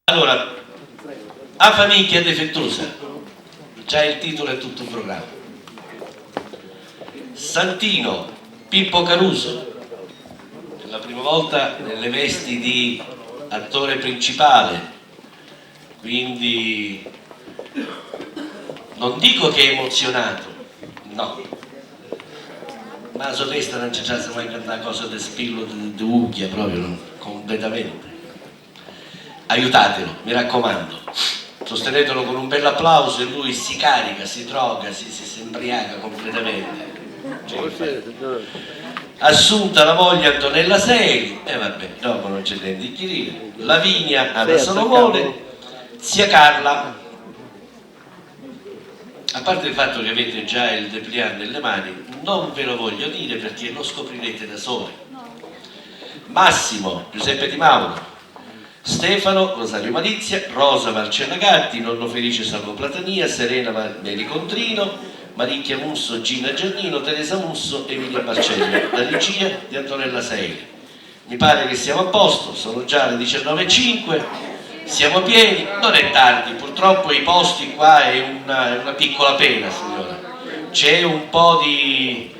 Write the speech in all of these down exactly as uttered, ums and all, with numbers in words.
Allora, a famigghia difettusa, già il titolo è tutto un programma. Santino, Pippo Caruso, per la prima volta nelle vesti di attore principale, quindi non dico che è emozionato, no, ma la sua testa non ci trasa mai una cosa di spillo di, di ugghia, proprio, no? Completamente. Aiutatelo, mi raccomando. Sostenetelo con un bel applauso e lui si carica, si droga, si, si, si imbriaca completamente. Cioè, Assunta, la moglie, Antonella Seli, e vabbè, dopo non c'è niente di dire. Lavinia, Anna Salomone, zia Carla. A parte il fatto che avete già il dépliant nelle mani, non ve lo voglio dire perché lo scoprirete da soli. Massimo, Giuseppe Di Mauro, Stefano, Rosario Malizia, Rosa, Marcella Gatti, Nonno Felice, Salvo Platania, Serena, Mar-, Mary Contrino, Maricchia Musso, Gina Giannino, Teresa Musso, Emilia Marcello, la regia di Antonella Saeli. Mi pare che siamo a posto, sono già le diciannove e cinque, siamo pieni, non è tardi, purtroppo i posti qua è una, è una piccola pena, signora. C'è un po' di,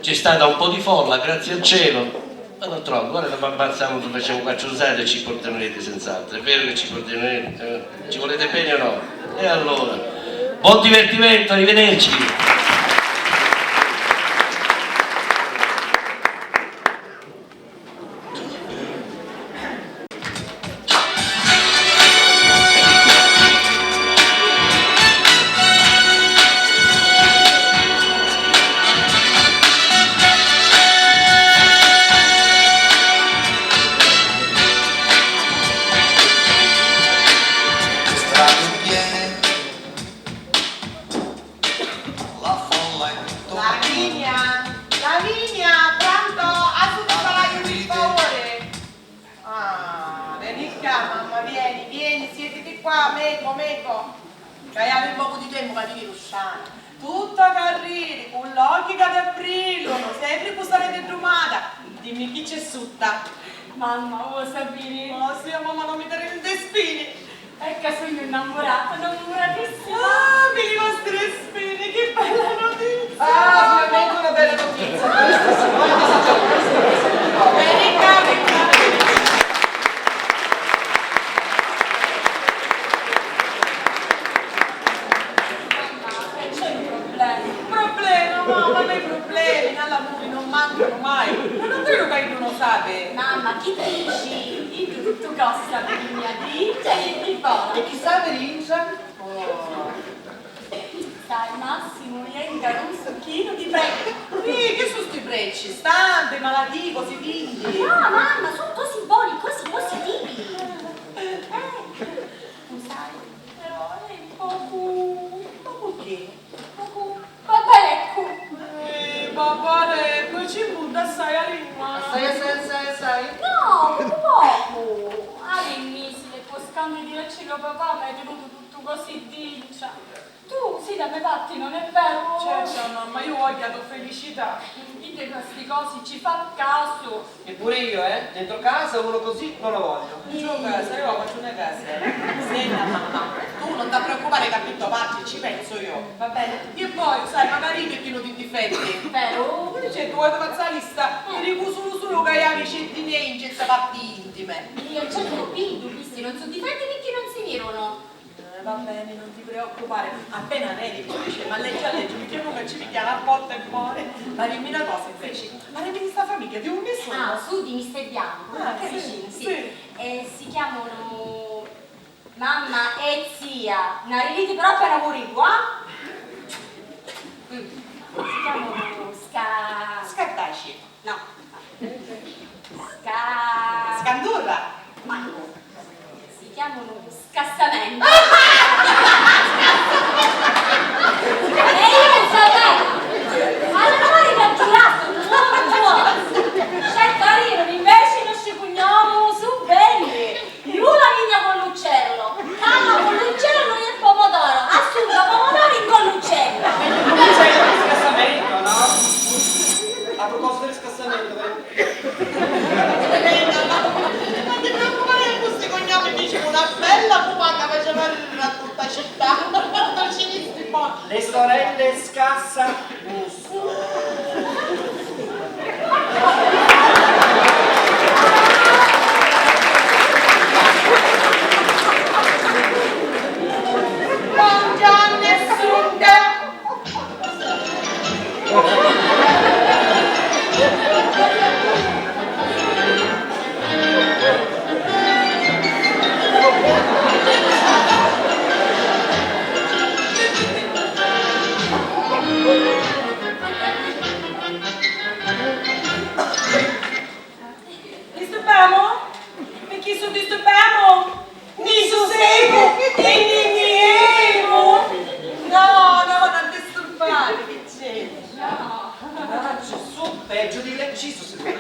c'è stata un po' di folla, grazie al cielo, ma d'altronde, guarda, non avanziamo, facciamo quattro risate e ci porterete senz'altro. È vero che ci porterete, eh? Ci volete bene o no? E allora, buon divertimento, arrivederci. Lavinia, Lavinia, pronto? Assuti il bagagliu, per favore. Ah, veni ccà, mamma, vieni, vieni, siediti qua, meco, meco. Ca haiu un pocu di tempu ca ti vidu strana. Tutta ca ridi, cu l'occhi ca ti brillunu, sempri cu sta reti dumata. Dimmi chi c'è sutta. Mamma, u voi sapiri? Oh, sì, mamma, non mi dare i spini. È ca sugnu nnamurata, nnamuratissima! Ah, pi li vostri spini, chi bella notizia! Ah, finalmente una bella notizia! Questa sì, questa sì, questa sì. Veni ccà, veni ccà. Mamma, e c'è un problema. Problema, mamma, ma i problemi nta l'amuri non mancanu mai. Ma non è vero ca iddu non sapi. Mamma, chi dici? Iddu tuttu cosa sapia, dintra e di fora. E chi sapi dintra? Oh. Sai, Massimo, ieri nta un succhinu di precci. Ih, chi su sti precci? Stampi, malatìi, cosi vinti. No, mamma, su cosi boni, cosi positivi. Eh, tu sai, però è un pocu, un pocu chi? Un pocu babbaleccu. Eh, babbaleccu, ci punta assai a lingua. Assai, assai, assai, assai? No, pocu pocu. Havi misi e po' scambiu di racci ca papà m'hai tenutu tuttu cosi dintra. Tu si da me parti, non è vero? Certo, mamma, io voglio la tua felicità. Iddu a sti cosi ci fa casu. E pure io, eh? Dentro casa uno così non lo voglio. Dentro casa, io la faccio una casa. Senta, mamma, tu non ti preoccupare che a pi to parti ci penso io, va bene? E poi, sai, magari è pieno di difetti. Vero? Certo, vuoi fare la lista? Ti dico solo, solo che hai vicini e incendi parti intime. Io c'è troppi dubbi, non sono difetti perché non si virano. Eh, va bene, non ti preoccupare. Appena vedi, tu dici, ma leggi a leggi, perché non ci piglia la botta e muore. Ma dimmi una cosa invece, ma dimmi sta famiglia di unni sono? Ah, su di mister Bianco, ah, che sì, vicino, sì. Sì. Eh, si chiamano mamma e zia, non riditi però per amore qua. Mm. Si chiamano Sca... Scardaci. No. Sca... Scandurra. Manco. Si chiamano scassamento. E io non sapevo. Allora mi ha girato un uomo. Certo, arrivano invece non si cognome su bene. Io la vigna con l'uccello, mamma con l'uccello e il pomodoro, Assunta pomodori con l'uccello. L'uccello è scassamento, no? A proposito di scassamento, vero? Ma ti preoccupare, con sti cognomi dici una bella Sorelle scassa, gusto. Buongiorno, assunta. Disturbamu? Picchì su disturbamu? Ni susemu e ni nni emu! No, no, non disturbare, chi c'è? Ah, ci su peggio di lei, ci su sicuro.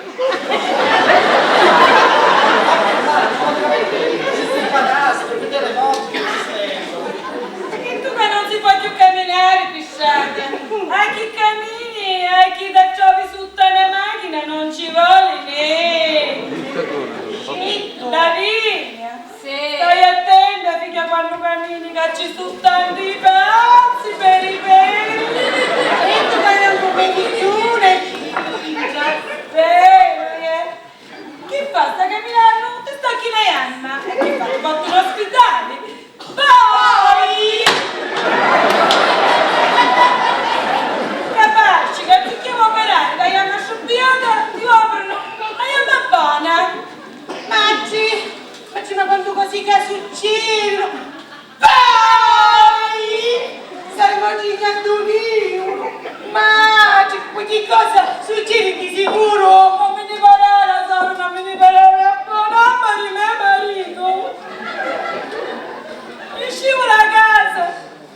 Ci su cadastro, ci terremoti, ci su. E tu che non si può più camminare, pisciata. A chi cammini, a chi da trovi sutta una macchina, non ci vuole niente. Lavinia, sì. Stai attenta, figlia, quando cammini, che ci su tanti pazzi per i peli. E tu che non competizione, vero, eh? Chi fa? Sta caminannu? Ti sta chi la jamma? E chi fa? Ti portu in ospidali? Poi! Capaci ca ti chiamo operare, la jamma sciuppiata, ti operano la jamma bona. Maggi, maggi, ma quantu cosi ca succedono! Vai! Stai mangiando un euro! Ma c'è qualche cosa succede di sicuro? Non mi ne parlare, Sara, non mi ne parlare, a buon'anima di me marito! Uscivo da casa,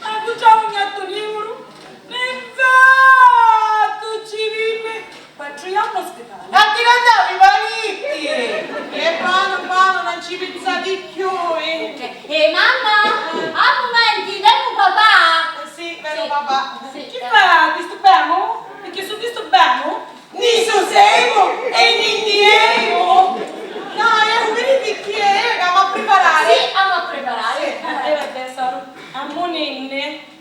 accunciavo un gatto nero, infatti ci venne Quattru jorna ospitali. Ma ti mandavi i palitti! E panu panu non ci pinsati cchiù, eh! E mamma, a mumenti, venu papà! Eh sì, venu papà! Sì. Chi fa? Disturbamu? Picchì su disturbamu? Ni susemu e ni nni emu! No, eh, viditi chi è, eh, c'amu a priparari! Sì, amu a priparari! Sì. Eh, vabbè, soru, ammuninni.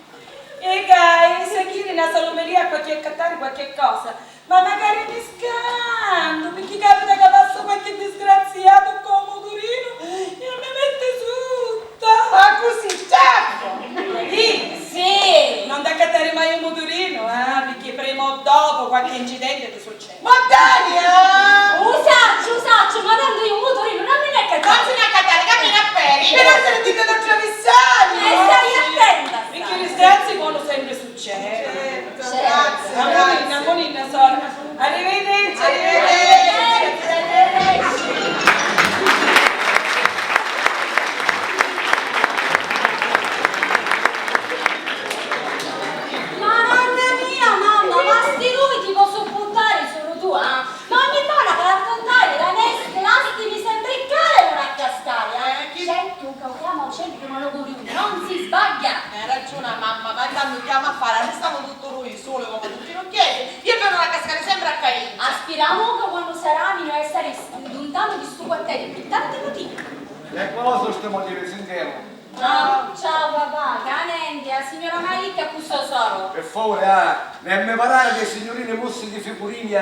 E ca, e seguiri na salumeria a qualchi accattari qualchi cosa, ma macari mi scantu, picchì capita ca passa qualchi disgraziatu ccu u muturinu e mi metti sutta! Accussì sciaccu! Sì, sì, non t'accattari mai u muturinu, ah, picchì prima o dopu qualchi incidenti ti succedi. Ma Daria! U sacciu, u sacciu, ma tantu iu u muturinu non mi nn'accattari. Non si nn'accattari, cammina a pedi. Però si nn'ha dittu a travirsari! E stai attenta, stai. Picchì li sgrazzi ponu sempri succediri. Certo, grazie, grazie. Ammuninni, ammuninni, sora. Arrivederci, arrivederci, arrivederci. Madonna mia, mamma, ma sti dui ti po' supputtari sulu tu, ah? Ma ogni bona ca l'accontai, la ne-, lastimi sempri ccà e ora a cascai, ah? Eh, chi... Senti, un ca u chiama u centru di maluguriu, non si sbagghia! Hai ragione, mamma, ma intanto chiama a fare, arrestamu tuttu dui suli comu tutti l'occhieddi, e venunu a cascari sempri a caì. Aspiramu ca quannu saraminu a essari luntanu di stu quarteri pi tanti motivi. E quali su sti motivi, sintemu? Ah, ciao papà, ca nenti, a signora Marittia cu so soru. Pi favuri, ah, non mi parari chi signurini mussi di figurini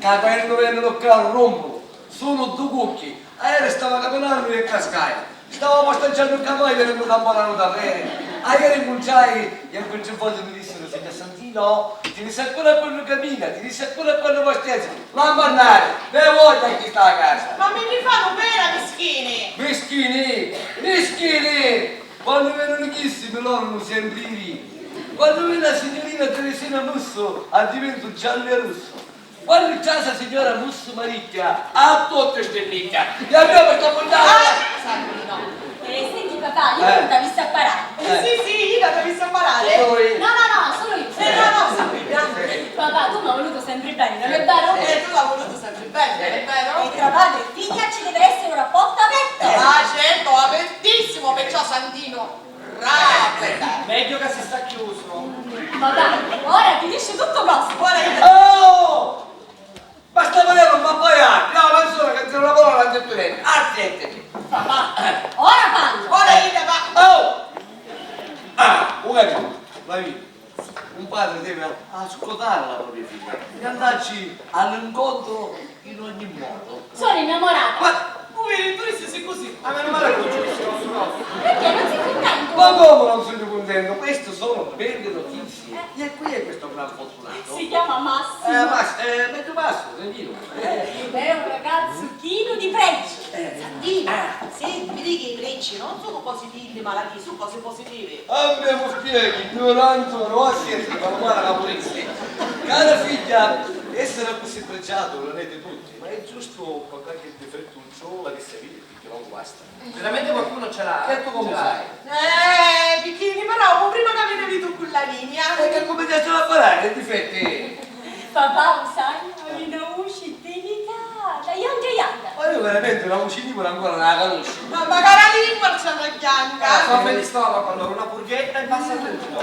ca quannu venunu ccà rumpunu, sulu du cucchi. Aieri stava caminannu e cascai. Stavamu stanciannu un cavaglia di un campananu d'arreri. Aieri ncuntrai e pi tri voti mi dissinu, signor Santino, ti dissi ancora quannu camina, ti dissi ancora quannu va stesu. Lammu annari, ve vogghiu a chista casa! Ma mi nni fanu pena, mischini! Mischini! Mischini! Quannu venunu chissi mi lorunu sempri i riti. Quannu veni a signurina Teresina Mussu, addiventu giallu e russu. Quannu trasi a signora Mussu Marittia, a tutti stinnicchia. E a mia mi sta puntata! Ah, Santino! Eh, senti, papà, iu... Eh. T'avissi a parari. Eh. Sì, sì, iu t'avissi a parari. Sulu iu? No, no, no, sulu iu. Eh, no, no, sulu iu, grazie. Papà, tu m'hai voluto sempre bene, non è vero? Eh, tu l'hai voluto sempre bene, non è vero? E tra padre e figlia ci deve essere un rapporto aperto. Ah, certo, apertissimo, perciò Santino, rapeta. Megghiu ca si sta chiusu. Papà, ora finisci tuttu cosa. Ora io... Oh! Basta vedere, ma poi altri, no, non sono che una parola non detto niente. Attenti. Papà, ora parlo. Ora io va. Oh! Ah, ho capito, va bene. Andacci all'incontro in ogni modo. Sono innamorata. Ma, u viri, tu rissi così. Ah, meno male che non ci dissero su no. Perché non sei contento? Ma come non sono contento? Queste sono belle notizie. Eh. E chi è questo gran fortunato? Si chiama Massimo. Eh, Mas-, eh, meglio Massimo, Santino. Eh. È un ragazzo chino di pregi. Eh. Santino, ah, senti, vidi che i pregi non sono cose di, di malattie, sono cose positive. A me mi spieghi, ignoranza, no, a siete, ma male la polizia. Cara figlia, essere così pregiato lo avete tutti, ma è giusto con qualche difettuccio la che si vede, perché non guasta. Veramente qualcuno ce l'ha? E tu come sai? Eh, Picchini, però, prima che mi ne tu con la linea. E che come ti la fai, i difetti? Papà, u sai, hai una voce delicata, ianca ianca. Ma io veramente una voce di pure ancora non la conosco. Ma magari la lingua c'è una bianca. Ah, fa felice stomaco, allora una purghetta e passa tutto.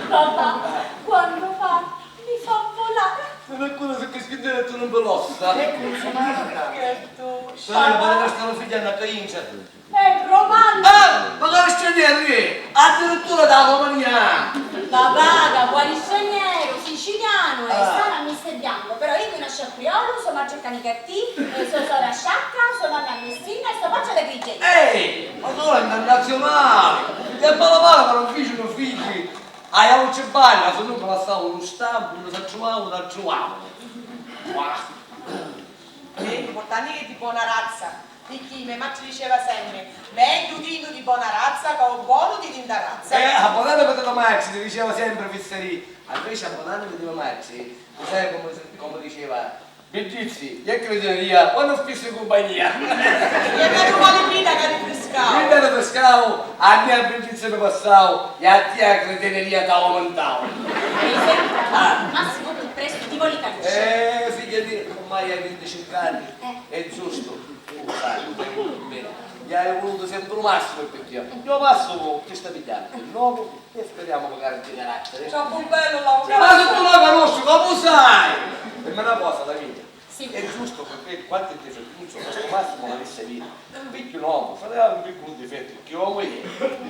Papà, quando parli mi fa volare. Non è quello che scrive tu non ve lo sa. Ecco, insomma. Che dolce. Dai, ma la sta figliando a Cainza. È romantico! Ah! Ma che stranieri! Addirittura da Romania! Papà, da quali straniero? Siciliano, e ah, strano a me sta bianco, però io sono sciacquiolo, sono a cercare i cartini, e so sora sciacca, so nonna a Messina e sto faccia da Agrigento. Ehi! Ma sono internazionale! Che male male ma non feci un figli! Ah, io non ci parlo, se non passavo uno stampo, non si trovavo, non trovavo. Wow! Vedi, portandoli di buona razza, picchì me matri diceva sempre, megghiu tintu di bona razza ca u buonu di tinta razza. Eh, abbonanimi di me matri, ti diceva sempre fissaria. Invece abbonanimi di me matri, tu sai come, come diceva, biddizzi, e creteneria, quannu spissu in cumpagnia. E menu mali prima ca rifriscau. Prima rifriscau, a mia biddizzi mi passau, e a tia creteneria t'aumintau. Ehi, senti, ah, Massimo, tu prestu ti voli canusciri. Eh, figghia mia, ormai hai vinticinque anni. Eh. È giusto, tu sai, tu hai voluto bene. Gli hai voluto sempre lo massimo per te. Io passo con questa pigliata, il nuovo, e speriamo magari di carattere. Troppo bello l'avvocato. Ma se tu la conosci, come sai? E me una cosa, Lavinia. Sì. È giusto che per qualche difettuccio, questo massimo l'avesse dire. È un vecchio uomo, sarà un piccolo difetto, che uomo è?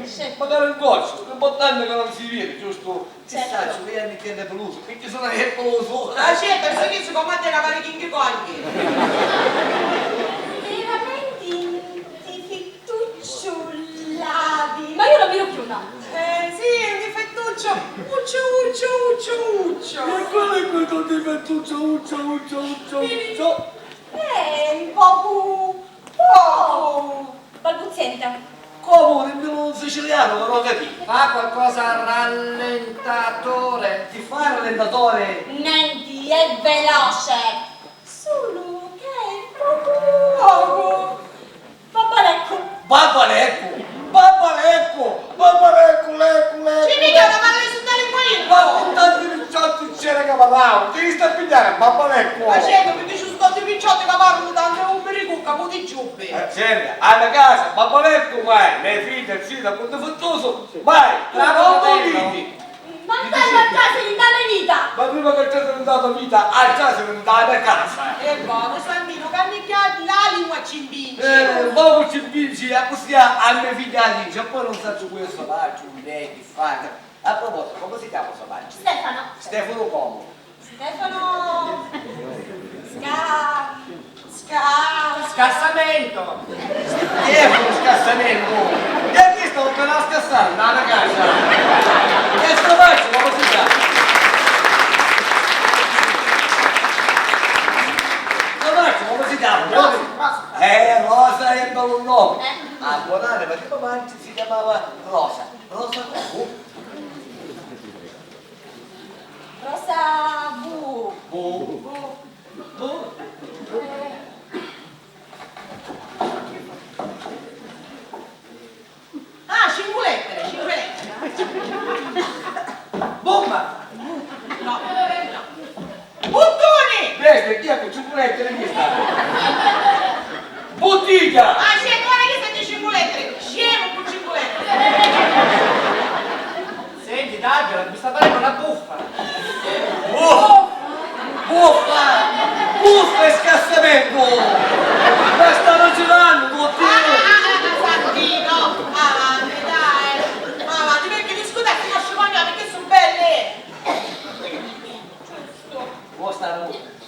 Sì. Magari un corso, l'importante è che non si vede, giusto? Certo. Chissà, ci vediamo che è peloso, perché sono che è peloso. Ah, certo, se dice come a te la pare King Kong. Veramente un difettuccio l'avi. Ma io non vedo più, no. Eh, sì, un difettuccio. Uccio, uccio, uccio, uccio. E qual è questo difettuccio? Uccio, uccio, uccio, uccio. Eh, un poco, poco. Balbuzienta. Comu? Dimmillu in sicilianu, non ho capito. Fa qualcosa a rallentatore. Chi fa il rallentatore? Nenti, è veloce. Sulu che è pocu pocu. Babbaleccu. Babbaleccu! Babbaleccu! Babbaleccu, leccu, leccu! Ci vidi una parla su tali quinto! Ma cu tanti picciotti c'era che parlavano? Ti sta a pigliare, Babbaleccu! Ma certo, mi dici su tanti picciotti che parlano tanto, non mi ricucca, mo ti giubbi. Eh, certo, a mia casa, Babbaleccu mai, me figlia, zita, quanto fattoso, mai, bravo, non lo vedi? Ma andai a casa di dare vita! Ma prima che c'è diventata vita, a casa è diventata casa! E buono, Santino, che mi chiami la lingua ci impingi! Eh, poco ci impingi, e così a, a me figlia dice, poi non saccio questo, faccio, un re, che fa. A proposito, come si chiama suo padre? Stefano. Stefano come? Stefano Sca-, Sca-, Scassamento! Stefano Scassamento! E chi sta per la scassare? Andare a casa! E sto vecchio, come si chiama? Sto vecchio, come si chiama? Rosa. Eh, Rosa è un bel nome! Eh. A buon'anima di mia madre si chiamava Rosa. Rosa come? Rosa bu. Bu. Bu. Bu. Eh. Ah, cincu lettere, cincu lettere. Bomba! No, no. Buttuni! Bestia, chi è cu cincu lettere questa? Bottiglia! Ah, sì, guarda che senti cincu lettere. Scemo cu cincu lettere. Senti, Daggio, mi sta parendo una buffa. Buffa! Buffa! Buffa e scassamento! Ma stanno girando tutti! Ah, ah, ah, ah, Santino, avanti, dai! Avanti, perché discutete con scivognate che sono belle! Giusto. Vuoi stare?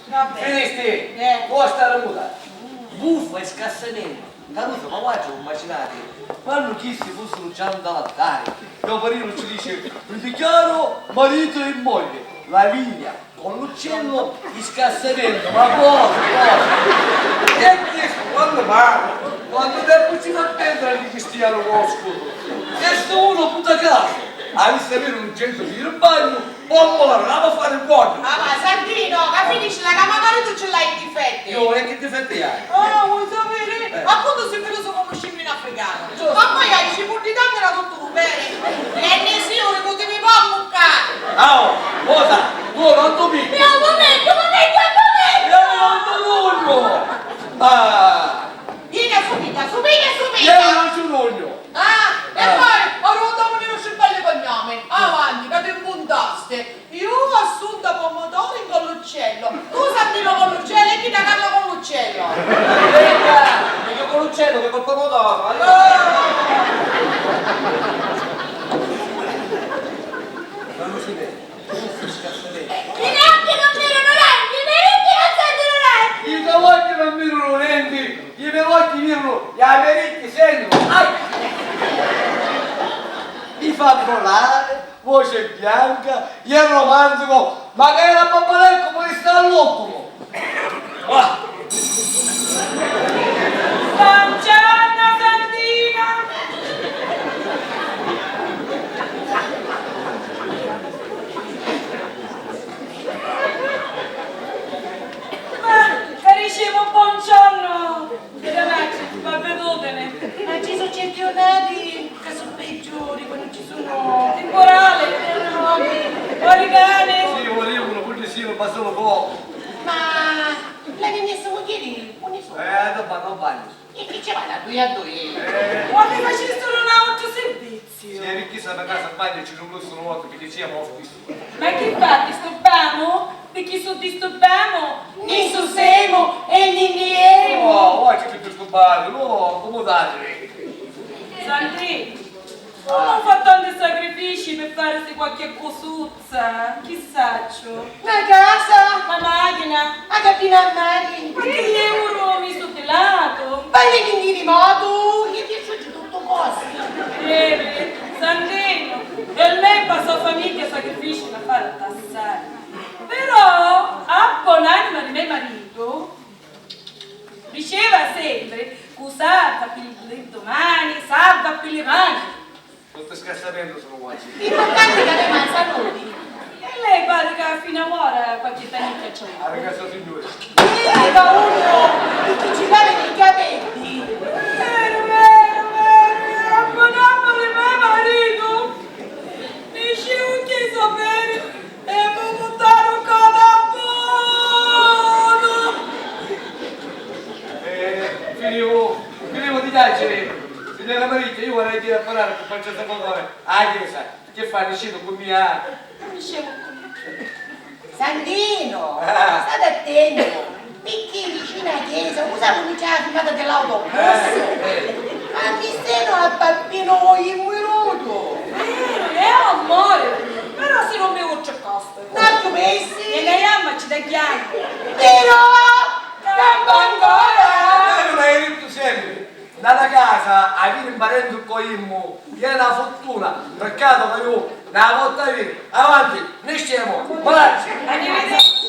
Nta rusa, ma guarda, immaginati, quannu chisti fussiru già nta l'attari, Caparino ci dici: "Vi dichiaro marito e moglie, Lavinia, con l'uccello di scassamento", ma cosa, cosa? E chistu quannu parla, quantu tempu ci fa perdere di cristiano Bosco? Chistu uno puta caso, avissi aviri un centro di bagno, Buon lavoro, la vo fari buona! Ah, ma Santino, ma finiscila ca magari tu ci l'hai i difetti! Io e che difetti hai? Ah, vuoi sapere? Eh. Appunto si filoso conoscimmo in africano. Giusto. Ma poi hai i cipuddi tanti da tutto lu bene. E ne siuri cu ti mi pongu ccà! Ah, oh, cosa? Tu non tu mi? Io momento, momento, momento! Io non tu nugnu! Ah! Vieni subito, subito, subito! Io non tu nugnu! Ah, e poi, ora votavunu i nostri belli cognomi. Avanti, ca ti mpuntasti. Io Assunta Pomodoro in Colluccello. Tu Santino Colluccello e chi da Carlo Colluccello? Minchia, meglio Colluccello che col pomodoro, allora. Ma non si vede. Vieni anche non vedo Lorenzi, vieni anche non sento Lorenzi. Io da oggi non vedo Lorenzi, io da oggi vedo gli americani, sento. Ai! Mi fa volare. Voce bianca, è romantico, ma che era Pappalecco poi sta all'occulo! Ah! Buongiorno, Sandrina! Ma che diceva buongiorno? Vero, ma vedutene, ma ci su certi ornati ca su peggiori quannu ci su temporali, terremoti, uricani. Sì, volevano, pur di sì, non passano poco. Ma la mia mugghieri, unni sono? Eh, non vanno, non vanno. E chi ci va da due a due? Eh. Quannu facessero un altro servizio? Sì, perché sta casa bagno ci non sono morti, perché ci siamo ospiti. Ma chi fa, disturbamo? Picchì su disturbamo, ni su semu e ni ni emu. Oh, oh, ci disturbare, no, come date? Santì, uno fa tanti sacrifici per farsi qualche cosuzza, chi saccio? Na casa? Na machina? A cabina a mari? Qualche euro misu di lato? Paghi di rimoto? Che ti succede tutto così? Eh, Santino, per me passò famiglia sacrifici da fare tassare. Però, a bonanima di me maritu, diceva sempre: "Cu sarva pi li domani, sarva pi li mani." Tutto scassamentu sono quasi. L'importante è che aveva la salute. E lei pare che fino ad ora qualche tanicchia c'è. Ha ragazzo signore. Ieri fa uno che ti girava i capelli. Vero, vero, vero, vero, a bonanima di me maritu. Nesciu chi sapere. E mi buttaru ccà da bonu! Eh, finivu, finivu di chiacchiari. Signora Marigghia, io vorrei dire a parlare con Francesco Salvatore alla chiesa. Che fa, nescito cu mia? Nescito cu mia. Sandrino, ah, state attento. Picchì vicinu â chiesa, u sapi unni c'è â firmata di l'autobus? Eh, eh. Ma mi senu a Pappino ogni minutu. Veru, è amore, però si non mi vuoi c'è costo. N'altru mesi? E la jamma ci da chiangu. Però, campa ancora! Eh, non hai detto sempre. Nta na casa aviri un parenti coimmu è na furtuna, peccato ca iu na vota aviri. Avanti, niscemu, bracci! Arrivederci!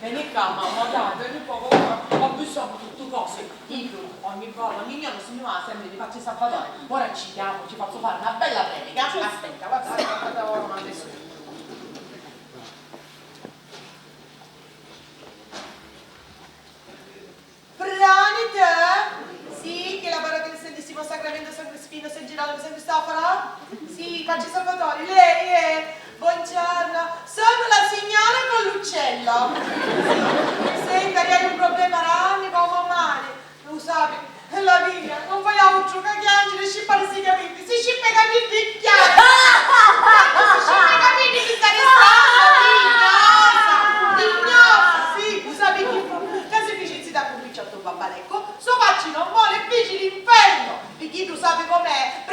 Veni ccà, mamma, dai, veni un poco qua. Ho bisogno di tutte cose. Io ogni volta, ogni giorno si mi va sempre di faccia Salvatore. Ora ci chiamo, ci faccio fare una bella predica. Aspetta, guarda, guarda, guarda, ora mando su. Pranita! Sì, che la parola che sentissimo al sacramento San Crispino, San Girolamo, San Cristoforo? Sì, faccia Salvatore, lei è... Buongiorno, sono la signora Colluccello. Sì. Senta, che hai un problema ranni, come male? Lo sai, Lavinia, non fai altro che chiangere e scippare i capelli. Si scippa i capelli e chiange. Si scippa i capelli chi sta restando, tignosa, tignosa, sì, u sapi chi fa? Ca si fici zita cu Picciotto Babbalecco, so facci non mole e fici l'inferno, picchì tu sapi com'è,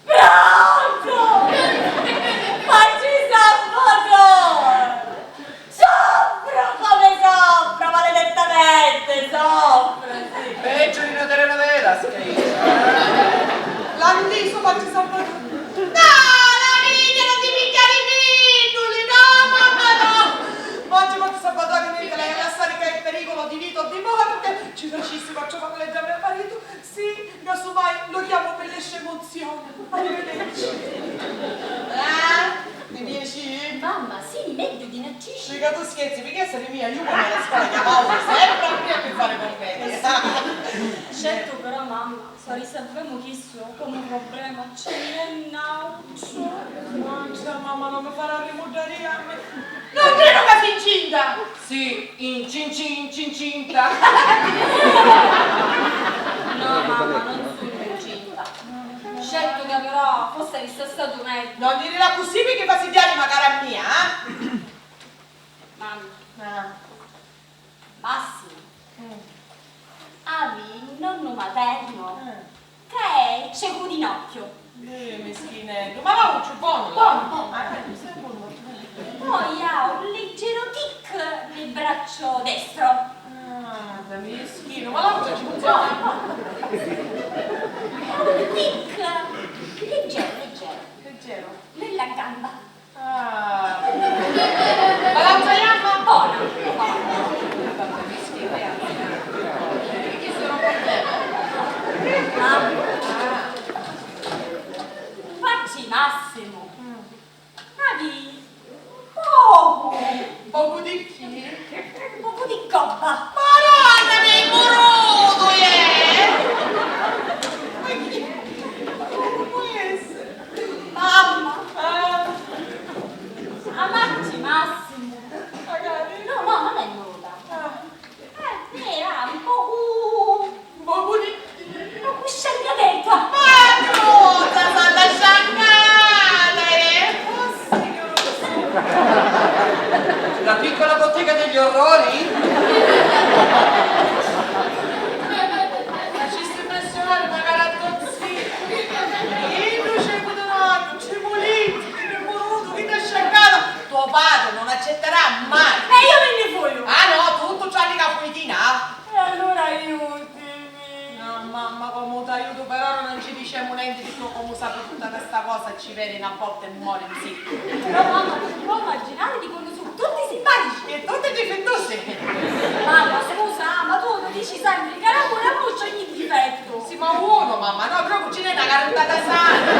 Pronto! Ma ci Salvatore! Soffro come soffro, maledettamente, soffro, sì. Peggio di una telenovela, scritta. L'hannu disu, ma ci Salvatore. No, la vita non ti pigghiari pinnuli, no, mamma, no. Oggi ma ci Salvatore, non te l'hai a lasciare che è pericolo di vita o di morte. Ci riuscissi a trovare le giamme a marito? Sì, casomai lo chiamo per le sue emozioni. Arrivederci. Ah, ti piaci? Mamma, sì, megghiu di n'attrici. Sì, ca tu scherzi, perché essere mia, io quando ero a scuola chiamavo sempre a mia per fare commedie. Certo, però, mamma, se risolvemu chistu comu problema, ce n'è n'autru. Mannaggia, mamma, non mi farà rimuddare a me. Non credo che sei incinta! Sì, incin-, incin-, incinta! No, mamma, non sono incinta. Certo che però forse saria statu megghiu. Non dire così perché fa sentire una cara mia, eh? Mamma. Ah. Massimo. Mm. Havi un nonnu maternu. Eh. Ca è cecu di n'occhiu. Eh, mischineddu. Ma l'auciu bonu? Bonu, bonu. Ah, eh, questo è buono. Poi ha un leggero tic nel braccio destro. Ah, da mischino. Ma l'auciu ci funziona? Bonu, bonu. Ha un tic leggero, leggero. Leggero. Nella gamba. Ah. Ma l'autra jamma? Bona, bona. Chi sono problemi? Ah. Facci Massimo. Mm. Havi pocu. Pocu di chi? Pocu di gobba. Madonna, mi murutu, eh! Ma chi? Ma come può essere? Mamma! Ah. Amatti Massimo! Magari. No, no, non è nulla. Ah. Eh, eh, ah, un pocu. Un pocu di. Un pocu sciangadetta! Ma tutta santa sciangata, eh! Oh, signor. La piccola bottega degli orrori? Facisti impressionare magari a to zio. Iddu c'è cu te l'hannu, ci vuliti, chi ne murutu, chi t'ha sciaccata, to patri non accetterà mai. E io mi ne fuiu. Ah no, tuttu tranni ca fuitina, ah. E allura aiutimi. No, mamma, comu t'aiutu, per ora non ci dicemu nenti, picchì comu sapi tutta questa cosa, ci veni na botta e mori zittu. Però mamma, ti puoi immaginare di quantu su tutti simpatici. E tutti difettusi. Mamma, scusa, ah, ma tu mi dici sempre che l'amore ammuccia ogni difetto. Sì, ma uno, mamma, no, proprio ci n'è una carruttata sana.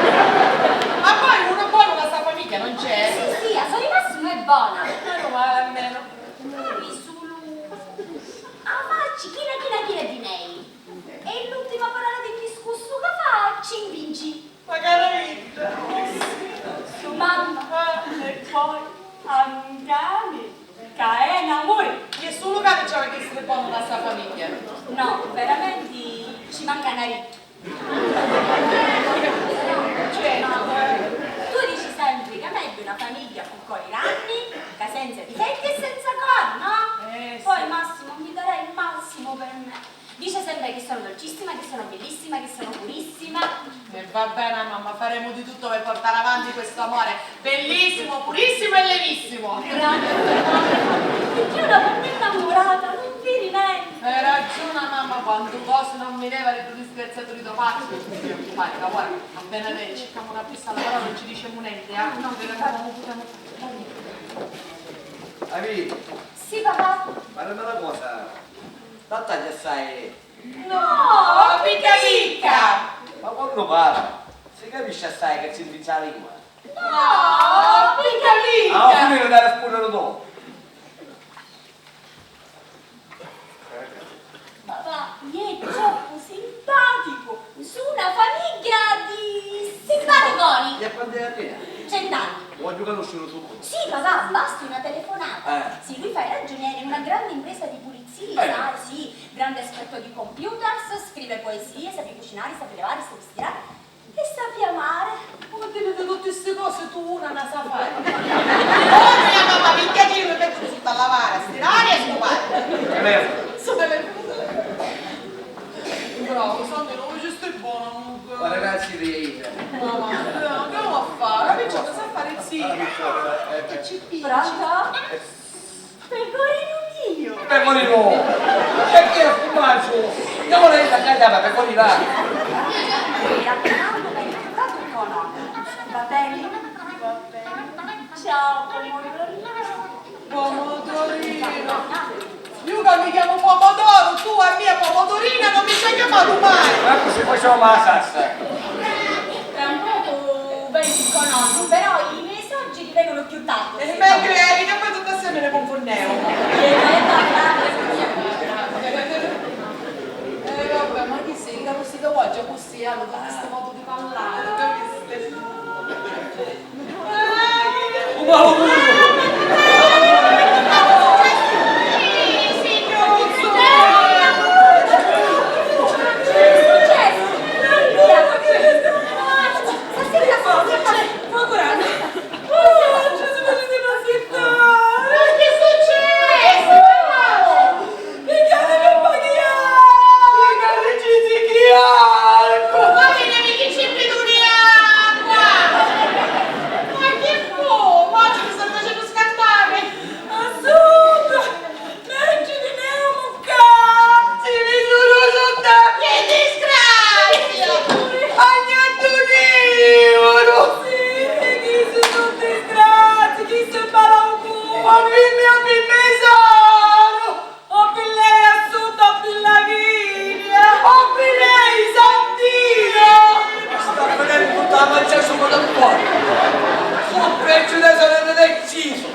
Ma poi uno buono la sa famiglia non c'è. Sì, sì, la sua di Massimo è buona. Meno male almeno. Poi sulu a facci china china china di mei. E l'ultima parola di discursu ca fa ci 'nvinci. Ma cara idda! Mamma, e poi a un cani ca è n'amuri! Nisunu cani ci havi a essiri bonu nta sta famigghia! No, veramenti ci manca na ricchia. Certu. Mamma, tu dici sempri ca megghiu na famigghia cu cori ranni, ca senza difetti e senza cori, no? Eh, sì. Poi Massimo mi darà il massimo per me. Dice sempre che sono dolcissima, che sono bellissima, che sono purissima. E va bene, mamma, faremo di tutto per portare avanti questo amore bellissimo, purissimo e levissimo. Grazie. Perché una donna innamorata non viri niente. Hai ragione, mamma, quantu cosi non mi leva di disgraziato di tuo padre. Non ti preoccupare, ma ora appena lei cerchiamo una pista, allora non ci diciamo niente, eh? No, non potevamo fare. Avì. Sì, papà. Ma una cosa. Tattaglia assai. No, picca picca! Ma quannu parra, si capisci assai ca ci nfizza la lingua. No, picca picca! Ah, finire da rispùnniri tu! Papà, è troppu simpaticu! Su na famigghia di simpaticoni! E quantu è a mia? Cent'anni. Vogghiu canusciri lu succu. Sì, papà, basti una telefonata. Eh. Sì, lui fa il ragioniere in una grande impresa di pulizia, sai, sì, grande esperto di computers, scrive poesie, sapi cucinari, sapi lavari, sapi stirari e sapi amari. Comu ti vidi tutti sti cosi, tu una na sa fari. Ora mia mamma picchia tiri mi mettu sutta a lavari, a stirari e a scupari. Telefono. Su telefono. Bravo, Sandro, non ci stai buono comunque. Ma ragazzi, io Pronto? Pecorinu miu! Pecorinu! Perché è formaggio? Devo lei la cagata, pecorina! Era tanto bene, tanto con noi. Va bene? Va bene. Ciao, pomodorino. Pomodorino. Io che mi chiamo Pomodoro, tu a mia Pomodorina non mi ci hai chiamato mai. Ma così facciamo la salsa. Tra un poco vengo con nonno, però i miei sorgi ti vengono più tardi. È meglio, Erika, poi tutte assieme ne confondiamo. Eh, vabbè, ma chi sei? Che così da oggi, così, hanno tutto questo modo di parlare, capiste? Pigghiatimi un pocu d'acqua! Pigghiatimi chi ci piduni acqua! Ma chi fu? Ma ci mi sta facennu scattari! Assunta! Mentri tinemu ccà! Si mi sunu sutta! Chi disgrazia! Agnattu niuru! Sì, chi si su disgrazi, chi si balaucu! O figli, o figli soru! O pi lei assunta, o pi Lavinia! O pi lei Santina! Sta finendo tutta la mancia sopra da fuori! Su peggio da sorella del Ciso!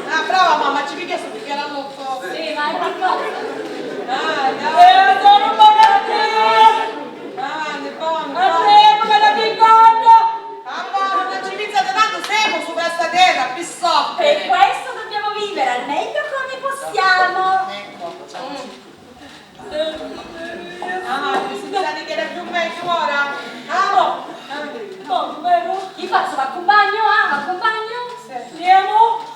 Ah, brava mamma, ci piglia sto bicchiere all'otto. Sì, ma è piccolo. Ah, dai. Eh, sono un po' cattiva! Ah, ne buono, buono. Andremo, me la ricordo! Ah, buono, non ci pensate tanto, siamo su questa terra, pi soffrire. Per questo dobbiamo vivere al meglio come possiamo. Ecco, ciao. Ah, mi scusate che era più meglio ora? Ah, no. Chi fazzu? V'accumpagnu? Ah, v'accumpagnu? Sì. Andiamo?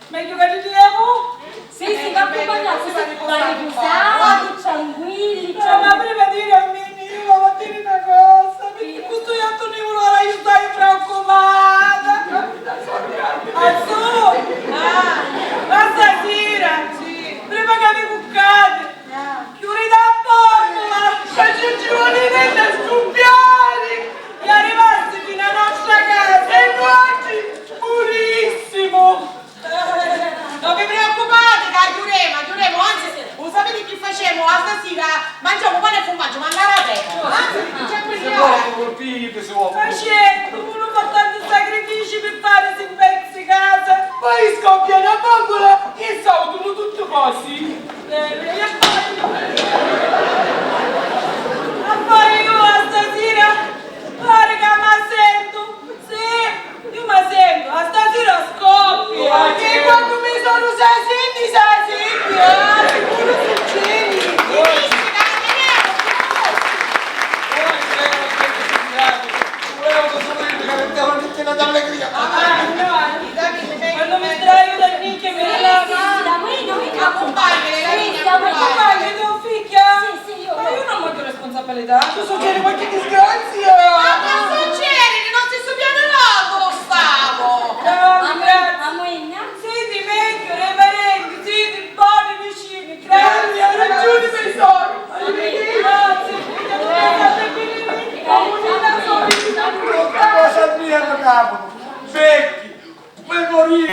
Meglio che arriviamo? Sì, sì, v'accumpagnate, sì, ma ripusati, tranquilli, no, ma prima di dire a me, io volevo dire una cosa, perché questo gatto mi vuole aiutare, preoccupata. Azzù! Ah, ma stasera, prima che vi cuccate, chiuditi a porta! Che ci vuole niente a scumpiare! E arrivassi fino a nostra casa e noi purissimo! Non vi preoccupate, che chiudemu, chiudemu, anzi, lo sapete che facciamo? Stasera mangiamo pane e formaggio, ma andare a letto, anzi, non c'è quel. Facendo, uno fa tanti sacrifici per fare sti pezzi casa. Poi scoppia una bombola e saltano tutti così. Eh, e poi... E poi io a stasera pare che mi sento. Sì, io mi sento, a stasera scoppia. E quando mi sono sasini, sasini, ah, sicuro succede. Quando mi sdraio da ricchia mi relasso. Accompagna, accompagna, tua figlia. Sì, sì, io. Ma io non voglio responsabilità. Ti succede qualche disgrazia? Ma che succede? Non si sto piano alto, lo stavo. Bravo, grazie. Senti meglio, reverenti, senti buoni vicini. Grazie, ha ragione, tesoro. Arrivederci. Grazie. Cosa mia, capo? Vecchi, per morire.